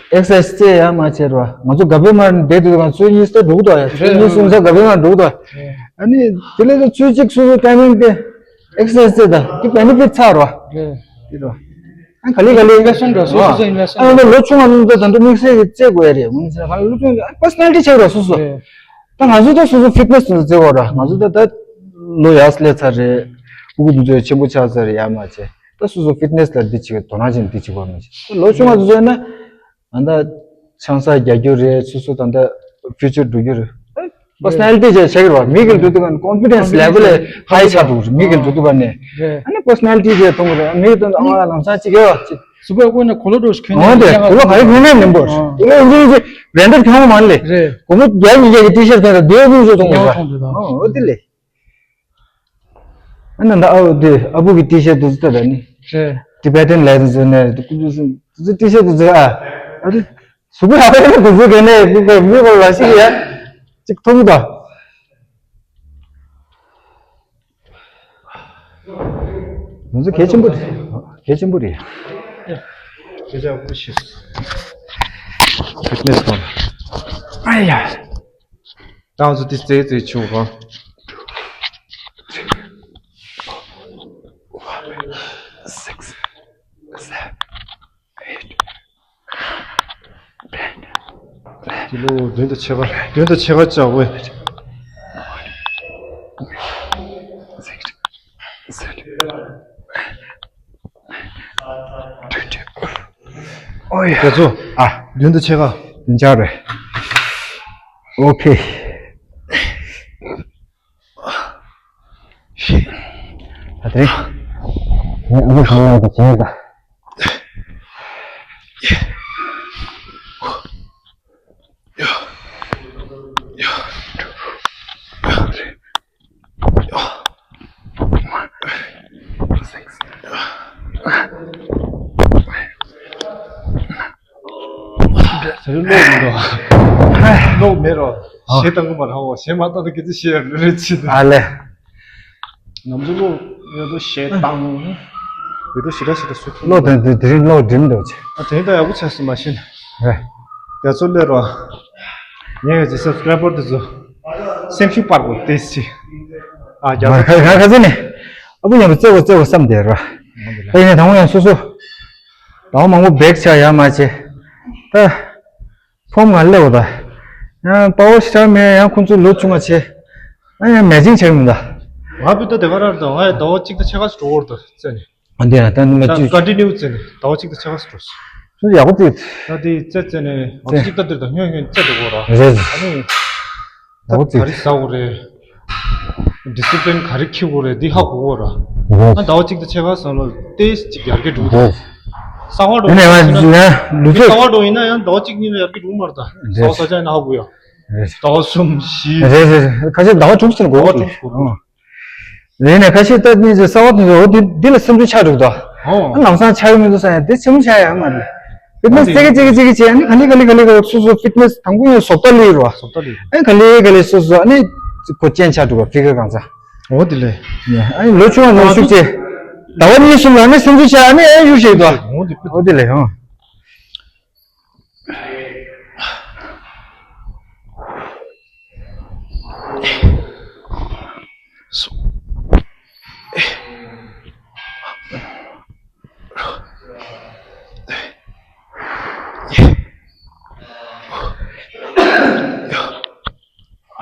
ཨེག་སར་སའི་ཛི་རྩེ་ཡ་མ་བྱེད་ར། ང་ཚོ་ག་བེ་མར་བསྡད་དུས་ང་ཚོ་གཉིས་ད་འགྲོ་གི་འདུག་ཡ་ཚོ་གཉིས་གསུམ་ས་ག་བེ་མར་འགྲོ་གི་འདུག་ཨ་ནི་དེ་ལྟ་ཚུལ་ཅིག་སོ་སོ་ཊའི་མིང་དེ། ཨེག་སར་སའི་ཛི་རྩེ་ད་ཀི་བེ་ནི་ཕིཊ་ཚ་རོ། རེད། དེ་རོ། ཨ་ག་ལེ་ག་ལེ་ཨིན་ཝེ་སི་ཊི་མེན་ཊ་རོ་སོ་སོ་སོ་ཨིན་ཝེ་སི་ཊི་མེན་ཊ་ཨ་ལོ་ཆུང་བ་ལ་ད་འདི་དམིགས་བསལ་གྱི་རྩེ་དགོས་ཡ་རེད་མོ་ནི་ཟེར་ཁ་ལོ་ཆུང་ཨ་པར་སོ་ནལ་ཊི་ཆགས་རོ་སོ་སོ། རེད། ད་ང་ཚོ་ད་སོ་སོ་ཕིཊ་ནེ་སི་དུ་རྩེ་དགོས་ར་ང་ཚོ་ད་ད་ལོ་ཡག་སླེབས་ཚར་རེད། ཕྲུ་གུ་འདི་ཚོ་ཆེན་པོ་ཆགས་ཚར་རེད་ཡ་མ་བྱེད་ད་སོ་སོ་ཕིཊ་ནེ་སི་ལ་འདི་བྱེད་དོ་སྣང་བྱེད་འདི་བྱེད་དགོས་མ་བྱེད་ད་ལོ་ཆུང་བ་ཚོ་ཚོ་ཡིན་ན། ཨ་ད་ཆང་ས་རྒྱག་རྒྱུ་རེད་སོ་སོ་ད་ལྟ་ཕིའུ་ཅར་འགྲོ་རྒྱུ་རེད། པར་སོ་ནལ་ཊི་ཅེ་ཆགས་ཀྱི་རེད་བ། མི་གི་འགྲོ་དུས་ཀ་ནས་ཀོན་ཕི་ཌེན་སི་ལེ་ཝལ་ཧའི་ཆགས་འགྲོ་གི་རེད། མི་གི་འགྲོ་དུས་ཀ་ནས་ཨ་ནི་པར་སོ་ནལ་ཊི་ཅེ་མཐོང་གི་རེད། མི་གི་དོན་ཨ་ང་ལམ་སང་ཅིག་ཡོད་ཅིག་གཟུགས་པོ་ཀོ་ནས་གོ་ལོ་འགྲོ་ཞིག་གོན་ནས་འོན་ཏེ་གོ་ལོ་ག་རེ་གོན་ནས་མིན་པོ་དེ་ལས་འདི་ཅིག་རེ་འདབས་ཁྱོང་མ་ལས་རེད། གོ་མོ་རྒྱ་ཡིན་རྒྱ་གི་ཊི་ཤར་ཊི་དེ་འདྲ་འདི་ཡོད་ཅོག་མཐོང་གི་རེད། འོ་དེ་ལས། ཨ་ནི་ད་ཨ་བུ་དེ་ཨ་བུ་གི་ཊི་ཤར་ཊི་དེ་ཚོ་ལྟ་ད་ནི། རེད། ཊི་བེ་ཊན་ལེ་ཟེར་ནས་དེ་ཀུ་ཅུ་སི་དེ་ཚོ་ཊི་ཤར་ཊི་དེ་ཚོ་ཨ། ཨ་རེ། གཟུགས་པོ་ཡག་པོ་ཡོད་ན་དེ་ཚོ་ག་ནས་ཀུ་ཀུ་མི་གོ་ར་ཞིག་ཡ། ཅིག་མཐོང་གི་ད། དེ་ཚོ་གལ་ཆེན་པོ་རེད། གལ་ཆེན་པོ་རེད། ཁྱེད་ཅག་སྐུ་ཞིག་ཕིག་ནེ་སི་གང་། ཨ་ཡ། ཏང་སུ་ཏི་ཙེ་ཙེ་ཆུང་གང་། Six, seven, eight, ten. ཀི་ལོ་བདུན་དང་ཕྱེད་ཀ། བདུན་དང་ཕྱེད་ཀ་བཅག་དགོས། ཨོ་ཡ། རྒྱ་མཚོ། ཨ། བདུན་དང་ཕྱེད་ཀ། བདུན་ཅག་རེད། ཨོ་ཁེ། ད་དེ་རིང་ངས་ཨ་ཁུ་གང་ལ་གི་བྱས་ད། ཟེར་ཀློག་མི་འདུག་ཀློག་མེད་རོ། ཨ། གཞས་བཏང་གི་མ་རེད་ཧོ། གཞས་མ་བཏང་ན་སྐད་ཆ་བཤད་ཡ་རེད་རེད་ཅི་འདུག་ཨ་ལེ། ང་ཚོ་ཀློག་ཡོད་དོ་གཞས་བཏང་། ཡོད་དོ་ཞེ་དྲག་ཞེ་དྲག་སུ་ཀློག་དེ་དེ་དེ་རིང་ཀློག་འགྲིམ་འདུག་ཅི། ཨ་དེ་ད་ཡག་པོ་ཆགས་སོང་མ་གཞི་ནས། རེད། རྒྱ་མཚོ་ཀློག་རོ། ངས་ཀྱི་སབ་སི་ཀ་རའི་བར་དེ་ཚོ་སེམས་ཤུགས་སྤར་དགོས་ཏེ་སི། ཨ་རྒྱ་མཚོ། ཁ་ཁ་ཁ་ཚོ་ནས་ཨ་ཁུ་མཉམ་པོ་རྩེ་དགོས་རྩེ་དགོས་བསམ་བསྡད་རོ། ཨེ་ནས་དང་པོ་ཡང་སོ་སོ། ཟླ་བ་མང་པོ་བེག་ཆགས་ཡ་མ་བྱེད། ད། ཕོམ་ང་སླེབས་པ་དང་། ཡང་པ་ཝར་ཞེ་དྲག་མེད། ཡང་ཁོང་ཚོ་ལོ་ཆུང་བ་བྱས། ཨ་ཡང་མེ་ཅིང་བྱས་མི་འདུག་ང་བུ་ད་དེ་ག་རང་དང་ང་ཡང་ཟླ་བ་གཅིག་དང་ཕྱེད་ཀ་ཞིག་འགྲོ་བར་དུ་བཙལ་ནས། ཨ་འདི་ཡང་ད་ནི་མ་ད་ཅིག་ཀོན་ཊི་ནིའུ་བཙལ་ནས་ཟླ་བ་གཅིག་དང་ཕྱེད་ཀ་ཞིག་འགྲོ། ཚུར་ཡག་པོ་བཙལ། ད་དེ་བཙལ་བཙལ་ནས་ཨ་གཅིག་ད་དེར་དང་སྔོན་སྔོན་བཙལ་འགྲོ་དགོས་ར། རེད། ཨ་ནི། ད་ཟླ་བ་ག་རེ་ཟ་དགོས་རེད། ཌི་སི་པི་ལིན་ག་རེ་འཁྱེར་དགོས་རེད་འདི་ཧ་གོ་གོ་ར། རེད། ཨ་ཟླ་བ་གཅིག་དང་ཕྱེད་ཀ་ཙམ་ལ་ཏོག་ཙམ་ཅིག་ཡར་རྒྱས་འགྲོ་གི་འདུག་རེད། གསར་པ་འགྲོ་ཡིན་ན་ཡང་ལུས་ལུས་ཕྱོགས། གསར་པ་འགྲོ་ཡིན་ན་ཡང་ཟླ་བ་གཅིག་གཉིས་ལ་ཡར་རྒྱས་འགྲོ་གི་མ་རེད་ད། རེད། ཟླ་བ་ས་ཆ་ཡིན་ན་ཧ་གོ་ཡ། ཟླ་བ་གསུམ་བཞི། རེད་རེད་རེད། ཁ་ཤས་ཟླ་བ་དྲུག་ཙམ་འགོར་གི་འདུག་ཟླ་བ་དྲུག་འགོར་གི་འདུག་རེད་ནས་ཁ་ཤས་ལྟ་ནས་ཟེར་གསར་པ་དེ་ཚོ་འོ་དེ་འདི་ལ་སེམས་ཚོར་ཆགས་འགྲོ་གི་འདུག་ཨོ། ཨ་ལམ་སང་ཆགས་ཡོད་མི་འདུག་ཟེར་ཡང་དེ་ཆེན་མོ་ཆགས་ཡོད་མ་རེད། ཕིག་ནེ་སི་ཙི་གེ་ཙི་གེ་ཙི་གེ་བྱས་ཨ་ནི་ག་ལེ་ག་ལེ་ག་ལེ་སོ་སོ་ཕིག་ནེ་སི་དང་པོ་ཡང་བཟོ་ལྟ་ལོས་རོ། བཟོ་ལྟ་ལོས། ཨ་ནི་ག་ལེ་ག་ལེ་སོ་སོ་ཨ་ནི་གོ་ཅན་ཆགས་འགྲོ་གི་ཕི་གེར་གང་ཚ། འོ་དེ་ལས། ཨ་ནི་ལོ་ཆུང་བ་ནོར་ཤུགས་ཆེ། ཟླ་བ་གཉིས་གསུམ་ལ་ཨ་ནི་སེམས་ཚོར་ཆགས་ཨ་ནི་ཨ་ཡུལ་ཞིག་འདུག་འོ་དེ་ཕི། འོ་དེ་ལས་ཧང་།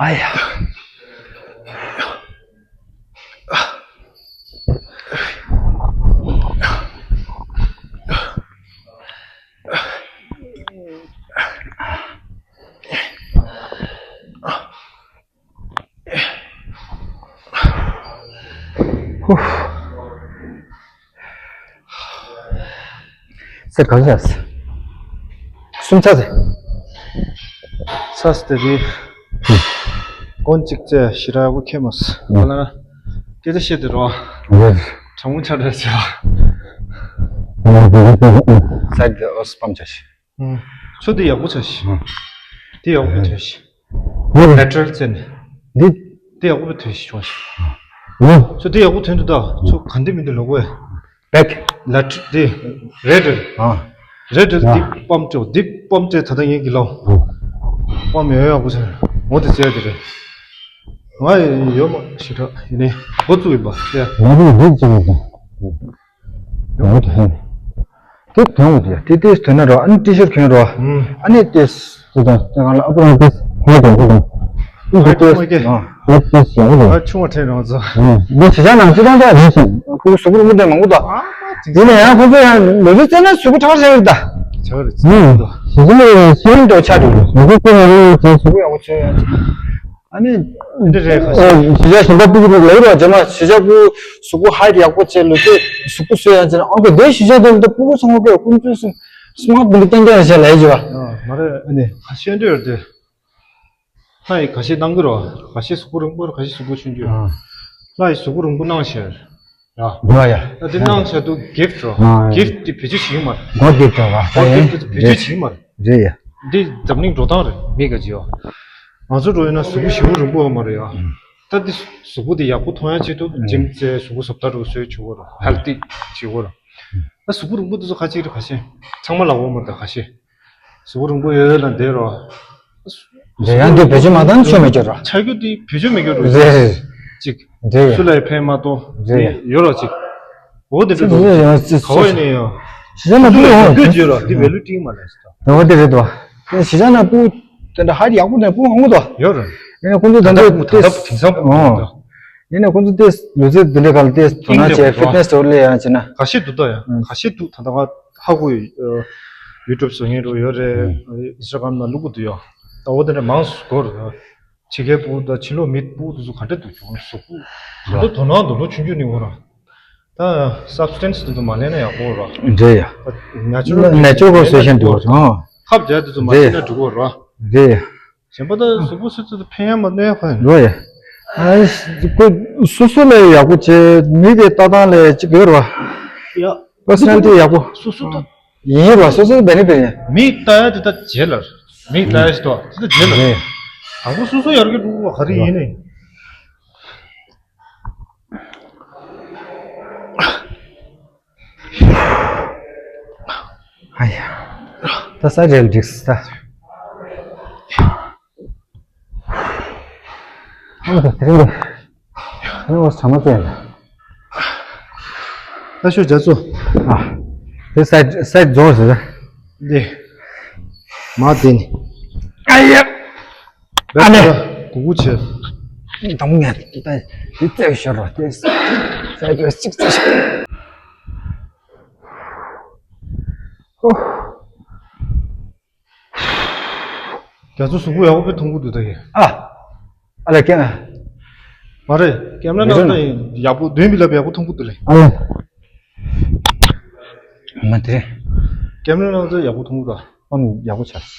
ཨ་ཡ། ཧུ། ཚར་གང་ཚར། གསུམ་ཚར་ཚེ། ཚར་ཚེ་དེ་དེ། ཀོན་གཅིག་ཚེ་ཞི་ར་བུ་ཁེ་མོ་སི། ཨ་ལ་ན། སྐད་ཆ་བཤད་དེ་རོ། ཡོད། གྲང་མོ་ཆགས་འདྲ་བྱ། ཡོད་ཡོད་ཡོད་ཡོད། སའི་ཌི་ཨོ་སི་པམ་ཆ་ཤི། ཚོ་འདི་ཡག་པོ་ཆགས་ཤིག་འདི་ཡག་པོ་ཐོན་ཤིག་ལེ་ཊེ་རལ་བཙལ་ནས། འདི། འདི་ཡག་པོ་ཐོན་ཤིག་བྱུང་ཤིག་ཚོ་འདི་ཡག་པོ་ཐོན་འདུག་ད་ཚོ་ག་འདི་མི་འདུག་ལོག་གོ་ཡ། བེག་ལེ་ཊེ་རལ་འདི། རེད་རེད། ཨ། རེད་རེད། འདི་པམ་ཅོག་འདི་པམ་ཅོག་ད་ལྟ་ངས་གི་ལོ། པམ་ཡོད་ཡག་པོ་ཆགས་ངོ་དེ་བཙལ་དེ་རེད། ང་ཡོད་མ་ཞེ་དྲག་ཡིན་ནའི་འགོ་བཙུགས་ཡིན་པ་ཡ། ང་ཚོ་འདི་བཙལ་ཡོད་ད། ཡོང་གི་ཐོན། དེ་ཐོན་གི་དེ་དེ་ཐོན་ན་རོ། ཨ་ནི་ཊི་ཤར་ཊི་གྱོན་རོ། ཨ་ནི་ཏེས་དེ་དང་དེ་གང་ལ་ཨ་པོ་རང་ཏེས་ཧེ་དང་དེ་དང་། ཨ་ཏེས་ཨ་ཏེས་ཡོང་གི། ཨ་ཆུང་བ་ཕྲན་རང་ཚོ། འདི་བྱེད་བྱ་ནང་སྤྱི་དང་འདྲ་རེད་ཤིང་ཁོའི་གཟུགས་པོ་རིང་པོ་དེ་མང་པོ་དང་། དེ་ནས་ཡང་ཁོ་ཚོ་ཡང་ལོ་ཚོད་བཙལ་ན་གཟུགས་པོ་ཁྲག་ཆགས་ཡོད་ད། ཆགས་རེད་ཆགས་རེད། ཞེ་ཅིག་ནས་སེམས་འདྲ་ཆགས་འགྲོ་གི་ལོ་ཚོད་བཙལ་ན་རིང་ལ་བྱས་གཟུགས་པོ་ཡག་པོ་ཆགས་ཡོད། ཨ་ནི། འདི་རེད་ཁ་ཤས། ཨ་གཞིས་ཆགས་གཞན་པ་སྤུ་གུ་ལ་ལབ་རོགས་རྗེས་མ་གཞིས་ཆགས་སྤུ་གུ་གཟུགས་པོ་ཧའིཊ་ཡག་པོ་བྱས་ལོ་ཚོད་གཟུགས་པོ་བཟོ་ཡང་བྱས་ན་ཨང་ཀི་དེ་གཞིས་ཆགས་དེ་ལ་ད་སྤུ་གུ་ཚང་མ་ཀྱི་ཀུན་སྤྱོད་སི་སི་མཱར་ཊི་དེ་འདྲ་རྐྱང་རྐྱང་རེད་བྱས་ལབ་ཡོད་ཅེས་པ། ཨ་མ་རེད། ཨ་ནི། ཁ་ཤས་འདྲ་ཡོད་དེ། ཧ་ཡི་ཁ་ཤས་གཏང་གི་རོགས་ཁ་ཤས་གཟུགས་པོ་རིང་པོ་རེད་ཁ་ཤས་གཟུགས་པོ་ཆུང་ཆུང་། ཨ། ལྷ་ཡི་གཟུགས་པོ་རིང་པོ་གནང་ཤེར། ཡ། འགྲོ་ཡ། ད་འདི་གནང་བྱས་འདུག་གིཕ་ཊི་རོ། ཨ། གིཕ་ཊི་དེ་བེད་སྤྱོད་བྱེད་ཀྱི་མ་རེད། གོ་གིཕ་ཊི་རོ། གོ་གིཕ་ཊི་དེ་བེད་སྤྱོད་བྱེད་ཀྱི་མ་རེད། རེད་ཡ། འདི་འཛམ་གླིང་འགྲོ་སྟངས་རེད་མི་ག་ཅི་ཡོ། ང་ཚོ་འགྲོ་ཡོད་ན་གཟུགས་པོ་ཞེ་པོ་རིང་པོ་ཡོད་མ་རེད་ཡ། ད་འདི་གཟུགས་པོ་དེ་ཡག་པོ་མཐོང་ཡ་ཆེད་དུ་ཇིམ་རྩེ་གཟུགས་པོ་བཟོ་ལྟ་འགྲོ་བཟོས་བྱེད་དགོས་རེད་ཧེལ་ཐི་བྱེད་དགོས་རེད། ད་གཟུགས་པོ་རིང་པོ་དེ་ཚོ་ཁ་ཅིག་རེད། ཁ་ཤས་ཚང་མ་ལ་འོ་མ་ད་ཁ་ཤས། གཟུགས་པོ་རིང་པོ་ཡོད་ལ་འདས་རོ། རེད། ཡང་འདི་བེད་སྤྱོད་མ་བཏང་ཆོ་མེད་ཀྱི་རོ། ཆ་རྒྱུ་དེ་བེད་སྤྱོད་མེད་ཀྱི་རོ། རེད་རེད། ཅིག་རེད། སུ་ལ་ཡང་ཕན་མ་ཐོགས། རེད། ཡོད་རོ་ཅིག་འོ་དེ་འདྲ་འདུག་ག་བ་ཡིན་ནས་ཡང་གཞི་བྱ་ན་སུ་ལ་ཕུལ་ཡོང་། ཡོད་ཀྱི་ཡོད་རོ། དེ་ཝེ་ལུ་ཏིང་མ་རེད་ཟེར། འོ་དེ་རེད་དོ། དེ་གཞི་བྱ་ན་ཕུལ། དེ་འདྲ་ཧ་ཡག་པོ་དེ་ཕུལ་འོང་གི་དོ། ཡོད་རོ། ཡིན་ན་ཁོང་ཚོ་ད་ད་ལྟ་ཕུལ་ད་ལྟ་ཕུལ་དེང་སང་ཕུལ་འོ། ཡིན་ན་ཁོང་ཚོ་དེ་ལུས་རྩལ་དེ་འདྲ་ག་ལ་དེ་དོ་སྣང་བྱས་ཕིཊ་ནེ་སི་དེ་འོ་ལས་ཡང་བྱས་ན། ག་ཤེད་འདུག་ད་ཡ། ཨང་། ག་ཤེད་འདུག་ད་ལྟ་ང་ཧ་གོ་ཡོད། ཡུ་ཊུབ་བཟོ་མཁན་རུ་ཡོད་རེད། ཨང་། ཨིན་སི་ཊ་གྷ་རམ་ནང་བླུག་གི་འདུག་ཡ། ད་འོ་དེ་འདྲ་མང་སུ་གོ་རེད། ཕྱི་རྒྱལ་ཕྲུ་གུ་དང་ཕྱི་ལོགས་མི་ཕྲུ་གུ་དེ་ཚོ་ག་འདྲ་འདུག་གྱོང་གཟུགས་པོ་ག་འདྲ་དོ་སྣང་འདུག་ལོ་ཆུང་ཆུང་ནས་འོ་ར། ད་སབ་སི་ཊན་སི་དེ་ཚོ་མ་ལེན་ན་ཡག་པོ་ར། འདྲ་ཡ། ད་ནེ་ཅུ་རལ་ནེ་ཅུ་རལ་ཀོ་སི་ཊི་ཡུ་ཤན་འདུག་གྱོང་། ཁབ་རྒྱག་དེ་ཚོ་མ་འདྲ་ཡ། བྱེད་ན་འགྲིག་གོ་ར། འདྲ་ཡ། གཞན་པ་ད་གཟུགས་པོ་སོ་སོ་ད་ཕན་ཡ་མ་གནོད་ཡ་ཁ་ཡིན། རོ་ཡ། ཨ་ཁོ་སོ་སོ་ལ་ཡག་པོ་བྱེད་མི་དེ་ལྟ་སྟངས་ལ་ཅིག་ཡོད་ར། ཡ། པར་སོ་ནལ་ཊི་ཡག་པོ། སོ་སོ་ད། ཡིན་ར། སོ་སོ་བེ་ནི་ཕི་ཡིན། མི་ལྟ་ཡ་དེ་ད་བྱེད་ལ། མི་ལྟ་ཡ་ཞིག་ད་དེ་ད་བྱེད་ལ། རེད། དང་པོ་སོ་སོ་ཡར་རྒྱས་འགྲོ་བ་ག་རེ་ཡིན་ནས། ཨ་ཡ། ད་ས་རེད་འགྲིག་ས། ཨ་མ་ད་དེ་རིང་གི་དེ་རིང་འོ་ཚང་མ་བཙལ་ཡ། ད་ཤོད་རྒྱ་མཚོ། ཨ། དེ་སའི་སའི་རྫོང་ཟེར། འདི། མ་དེ་ནི། ཨ་ཡ། ཨ་ནེ། གུ་གུ་ཆེ། དམ་ངན་ད་དེ་རྩེ་ཤོར་རོ་དེ། ས་རྒྱ་གཅིག་རྩེ་ཤོར། ཨོ། རྒྱ་མཚོ་གཟུགས་པོ་ཡག་པོ་དཔེ་མཐོང་གི་འདུག་ད་ཡིན། ཨ། ཨ་ལས་ཀྱང་། མ་རེད། ཀེམ་ར་ནང་ད་ཡག་པོ་འདོན་པའི་ལབ་ཡག་པོ་མཐོང་གི་འདུག་ལེ། ཨ་ལས། མ་དེ། ཀེམ་ར་ནང་ད་ཡག་པོ་མཐོང་གི་འདུག་ཨམ་ཡག་པོ་ཆགས།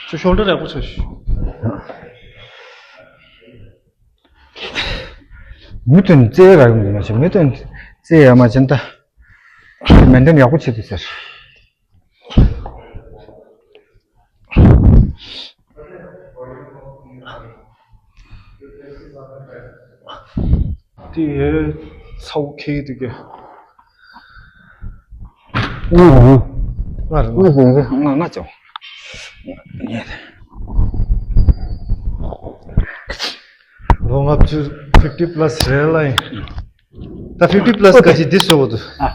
ཁྱོད་ཤོལ་ཌར་ཡག་པོ་ཆགས་ཤག་མི་དོན་རྩེ་ར་ཡོང་གི་མ་བྱེད། མི་དོན་རྩེ་ཡ་མ་བྱེད་ད། མེན་ཏེན་ཡག་པོ་བྱེད་དུ་ཟེར། དེ་ཚ་བོ་ཁེ་དེ་ག་ང་རེད། ང་ང་ང་ང་ཅོ། ལོ་ལྔ་བཅུ་ཕིབ་ཊི་པ་ལ་སི་རེད་ལ་ཡིན། ད་ཕིབ་ཊི་པ་ལ་སི་ག་ཅི་འདི་སོ་བོ་དུ། ཨ།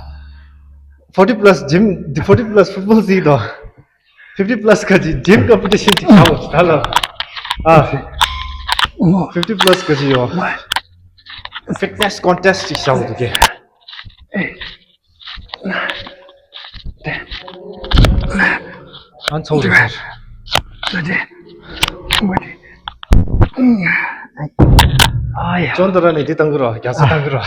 ཕོར་ཊི་པ་ལ་སི་ཇིམ་འདི་ཕོར་ཊི་པ་ལ་སི་ཕུཊ་བོལ་སི་དོ། ཕིབ་ཊི་པ་ལ་སི་ག་ཅི་ཇིམ་ཀམ་པི་ཊི་ཤན་ཅིག་བྱ་བ་ད་ལ། ཨ། ཕིབ་ཊི་པ་ལ་སི་ག་ཅི་ཡོ། ཕིཊ་ནེ་སི་ཀོན་ཊེ་སི་ཊི་ཅིག་བྱ་བ་དུ་གེ། ཨ་ཚོགས་རེད། ཨ་ཡ། ཅོན་ཏ་ར་ནས་འདི་བཏང་གི་རོ། རྒྱ་ས་བཏང་གི་རོ།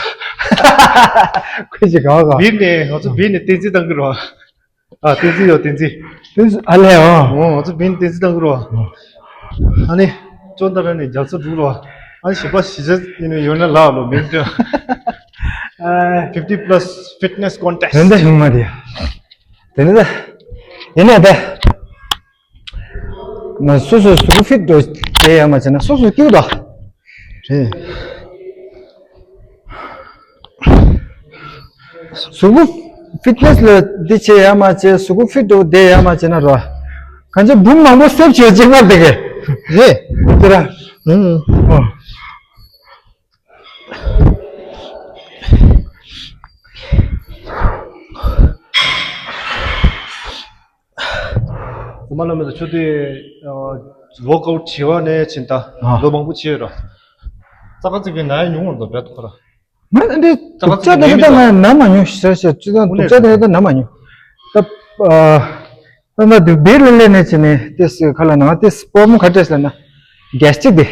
ཁོས་ཅི་ག་བ་ག་བིར་ནས་ང་ཚོ་བིར་ནས་བསྟན་འཛིན་བཏང་གི་རོ། ཨ་བསྟན་འཛིན་ཡོ་བསྟན་འཛིན། བསྟན་འཛིན་ཨ་ལས་ཨོ། ཨོ་ང་ཚོ་བིར་ནས་བསྟན་འཛིན་བཏང་གི་རོ། ཨ་ནི་ཅོན་ཏ་ར་ནས་རྒྱ་ས་འགྲོ་རོ། ཨ་ནི་ཞིབ་པ་ཞིབ་ཆ་ཡིན་ནས་ཡོད་ན་ལ་ལོ་མིང་དུ། ཕིབ་ཊི་པ་ལ་སི་ཕིཊ་ནེ་སི་ཀོན་ཊེ་སི་ཊི། དེ་འདྲ་བྱུང་མ་དེ། དེ་ནི་ད། ཡིན་ནའི་ད། ང་སོ་སོའི་གཟུགས་པོ་ཕིཊ་འགྲོ་བྱས་ཡ་མ་བྱས་ན་སོ་སོ་སྐྱིད་དོ། རེད། གཟུགས་པོ་ཕིཊ་ནེ་སི་ལ་འདི་བྱས་ཡ་མ་བྱས་གཟུགས་པོ་ཕིཊ་འགྲོ་བསྡད་ཡ་མ་བྱས་ན་རོ། གང་ཅི་འབུམ་མང་པོ་སེབ་བྱས་ཅིག་མར་བསྡད་གི། རེད། དེ་ར། ཨང་། ཨོ། ཨོ་མ་ལ་མེད་ད་ཆུ་དེ་ཝོག་ཨའུ་ཊི་བྱེད་པ་ནས་ཕྱིན་ད་ཨ། ལོ་མང་པོ་བྱས་ར། ཙག་ཙིག་གི་ན་ཡ་ཉུང་བར་འདུག་བེད་ཁོ་ར། ང་འདི་ཙག་ཙིག་དུག་ཅག་དེ་ད་ང་ན་མ་མྱོང་ཤར་ཤར་ཅི་ད་དུག་ཅག་དེ་ད་ན་མ་མྱོང་། ད་ཨ། ད་ང་དུ་བེད་ལ་ལས་ནས་བྱས་ནས་དེ་སི་ཁ་ལ་ན་དེ་སི་པོ་མོ་ཁ་བྲལ་ལ་ན་གེ་སི་ཊིག་དེ།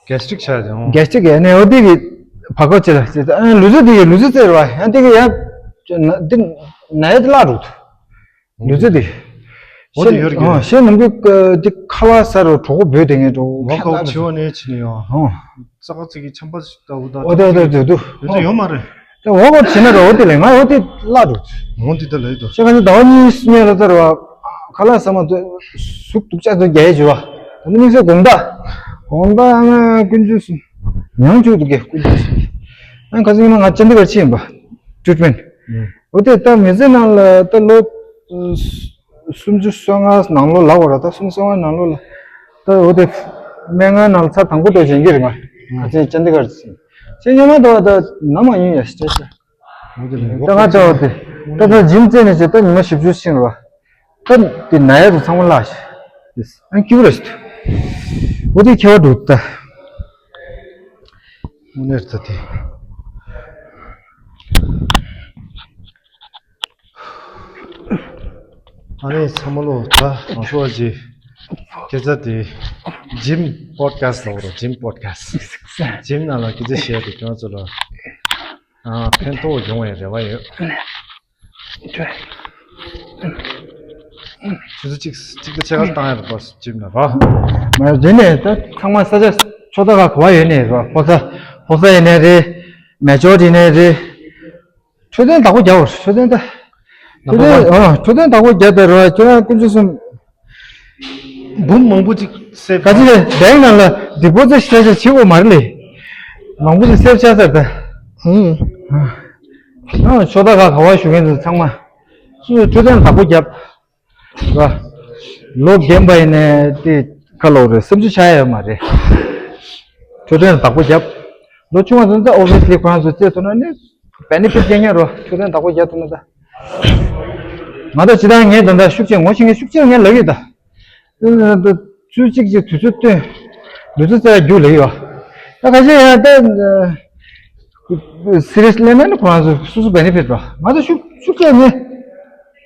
གེ་སི་ཊིག་ཆགས་ཀྱང་། གེ་སི་ཊིག་ཡ་ནས་འོ་དེ་གི་བར་སྐབས་ཅི་ལ་ཅི་ད་ལུས་རྩལ་དེ་གི་ལུས་རྩལ་རྩེ་ར་བ་ཡང་དེ་གི་ཡང་ན་དེ་ན་ཡ་དེ་བརླག་འགྲོ་འདུག་ལུས་རྩལ་དེ། འོ་དེ་ཡོད་རེད། ཤེས་ནམ་གི་དེ་ཁ་བ་ས་རུ་གྲོགས་པོ་བོད་དེ་ངས་འགྲོ་ཝོག་ཨའུ་ཊི་བྱེད་པ་ནས་ཕྱིན་ནས་ཡང་། ཙག་ཙིག་གི་ཆམ་པ་ཞིག་ལྟ་བུ་ད། འོ་དེ་འོ་དེ་དེ་དུ། ཡོད་ཚོད་ཡོད་མ་རེད། ད་འོ་བ་བྱེད་ན་ར་འོ་དེ་ལས་ང་འོ་དེ་བརླག་འགྲོ། འོ་འདི་ད་ལས་དོ། ཤེས་ག་ནི་ཟླ་བ་གཉིས་གཉིས་ལ་ལྟར་བ། ཁ་ལག་ཟ་མ་ཐུབ། ཟུག་སྡུག་ཅག་ཏུ་རྒྱལ་བྱུང་བ། ད་ནི་དམིགས་བསལ་དགོང་དག་དགོང་དག་ང་ཀུན་སྤྱོད་སུ། མྱང་བཅུག་འདུག་གས་ཀུན་སྤྱོད་སུ། ཨ་ཁ་སང་ཉི་མ་ང་ཅན་དི་གར་ཕྱིན་ཡིན་པ། ཊི་རི་ཊི་མེན་ཊི། འོ་དེ་ད་མི་ཚེ་ནང་ལ་ད་ལོ་སུམ་ཅུ་སོ་ལྔ་ནང་ལོགས་ལབ་དགོས་རེད། ད་སུམ་ཅུ་སོ་ལྔ་ནང་ལོགས་ལ་ད་འོ་དེ་སྨན་ཁང་ནང་ལ་ཚར་དང་པོ་དེ་བྱེད་ཀྱི་རེད། ང་ཁ་ཚན་ཅན་དེ་གར་ཕྱིན་ཕྱིན་ཉི་མ་དང་ད་ན་མ་ཡིན་ཡ་ཤི་ཏྲེ་ཤ། ད་ང་ཚོ་དེ་ད་ད་ཇིམ་རྩེ་ནས་བྱས་ད་ཉི་མ་བཞི་བཅུ་ཕྱིན་རེད་བ། ད་དེ་ན་ཡ་དེ་ཚང་མ་བརླག་ཤག་ཨ་ཁྱི་ར་ཤི་ཏུ། འོ་དེ་ཁྱེད་བ་འགྲོ་ད། དངོས་གནས་ད་དེ། ཨ་ནི་ཚང་མ་ལོ་ད་ང་ཚོ་ཅི་སྐད་ཆ་དེ་ཇིམ་པོ་ཌི་ཁ་སི་ཊི་ལབ་རོགས། ཇིམ་པོ་ཌི་ཁ་སི་ཊི། ཇིམ་ནང་ལ་སྐད་ཆ་བཤད་དེ་ཁྱོད་ཚོ་ལ་ཨ་ཕན་ཐོགས་ཡོང་བའི་རེ་བ་ཡོད། ཆུ་ཚོད་གཅིག་གཅིག་དང་ཕྱེད་ཀ་བཏང་ཡ་རེད་པ་ཇིམ་ནང་རོ། མ་རེད་ནས་ད་ཚང་མ་ས་ཆ་ཕྱོགས་མཐའ་ཁག་ག་བ་ཡོད་ནས་རོ། ཕོ་ས་ཕོ་ས་ཡིན་ནའི་རེད། མེ་ཇོར་ཡིན་ནའི་རེད། འཕྲོད་བསྟེན་བདག་པོ་རྒྱག་དགོས། འཕྲོད་བསྟེན་ད། འཕྲོད་བསྟེན་ཨ་འཕྲོད་བསྟེན་བདག་པོ་རྒྱག་དེ་རོ། ཁྱོད་རང་དཀོན་མཆོག་གསུམ། འབུམ་མང་པོ་ཅིག་སེབ། ག་ཅི་རེད། བེང་ནང་ལ་ཌི་པོ་ཛིཊ་ཤ་ཤ་བྱེད་དགོས་མ་རེད་ལེ། མང་པོ་ཅིག་སེབ་ཆགས་ཚར་ད། ཨ་ཕྱོགས་མཐའ་ཁག་ག་བ་བཞུགས་མཁན་ཚོ་ཚང་མ། སུ་འཕྲོད་བསྟེན་བདག་པོ་རྒྱབ། ར། ལོ་རྒན་པ་ཡིན་ནའི་དེ་ཁ་ལོ་རེད། སེམས་ཤུགས་ཆག་ཡ་ཡོད་མ་རེད། འཕྲོད་བསྟེན་བདག་པོ་རྒྱབ། ལོ་ཆུང་བ་ཚོ་ད་ཨོ་བི་ཡ་སི་ལི་ཁོ་རང་ཚོ་རྩེད་ཐུབ་ན་ནི་བེ་ནི་ཕིཊ་སྐྱེ་ཉེ་རོ། འཕྲོད་བསྟེན་བདག་པོ་རྒྱག་ཐུབ་ན་ད། ང་ད་ཇི་ལྟར་ངས་ད་ལྟ་ཤུགས་ཆེ་ངོ་ཤེས་མཁན་ཤུགས་ཆེ་ངས་ལབ་ཡོད་ད། ཚུལ་གཅིག་གཅིག་དུས་ཚོད་བཏོན། ལུས་རྩལ་རྩེ་རྒྱུགས་ལེགས་ཡོད། ད་ཁ་ཤས་ཡང་ད་སི་རི་ཡས་ལེན་ན་ནི་ཁོ་རང་ཚོ་སོ་སོ་བེ་ནི་ཕིཊ་རོ། ང་ཚོ་ཤུགས་ཤུགས་ཆེ་ནི་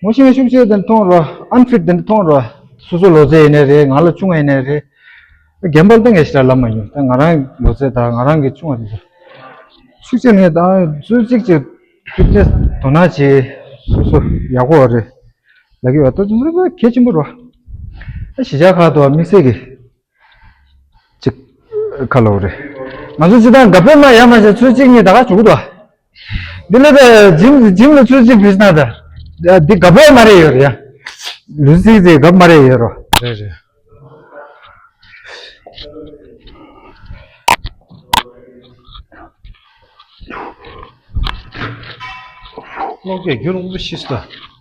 ངོ་ཤེས་ཤུགས་ཆེ་དེ་མཐོང་རོ། ཨན་ཕིཊ་དེ་མཐོང་རོ། སོ་སོ་ལོ་ཚད་ཡིན་ནའི་རེད། ང་ལ་ཆུང་བ་ཡིན་ནའི་རེད། རྒན་པ་ལ་ད་ངས་ཞེ་དྲག་ལབ་མ་ཡོང་། ད་ང་རང་ལོ་ཚད་དང་ང་རང་གི་ཆུང་བ་དེ་ཚོ་ཤུགས་ཆེ་ནི་ད་ཚུལ་གཅིག་གཅིག་ཕིཊ་ནེ་སི་དོ་སྣང་བྱེད། སོ་སོ་ཡག་པོ་རེད། ལབ་ཀྱི་ཡོད། ད་དུང་གལ་ཆེན་པོ་རེད་བ། ད་གཞིས་ཆགས་ཁག་ཏུ་དམིགས་བསལ་གྱི་ཅིག་ཁ་ལོ་རེད། ང་ཚོ་སྤྱི་བཏང་དགའ་པོ་མ་ཡ་མ་བྱས་ཚོད་གཅིག་གཉིས་ད་ག་བྱུག་གི་འདུག་འདི་ལ་ད་ཇིམ་ཇིམ་ལ་ཚོད་གཅིག་བུད་ན་ད་འདི་དགའ་པོ་མ་རེད་ཡོད་རེད་ཡ། ལུས་རྩལ་དེ་དགའ་པོ་མ་རེད་ཡོད་རོ། རེད་རེད། གློག་སྐས་རྒྱུན་རིང་པོ་ཤི་སོང་།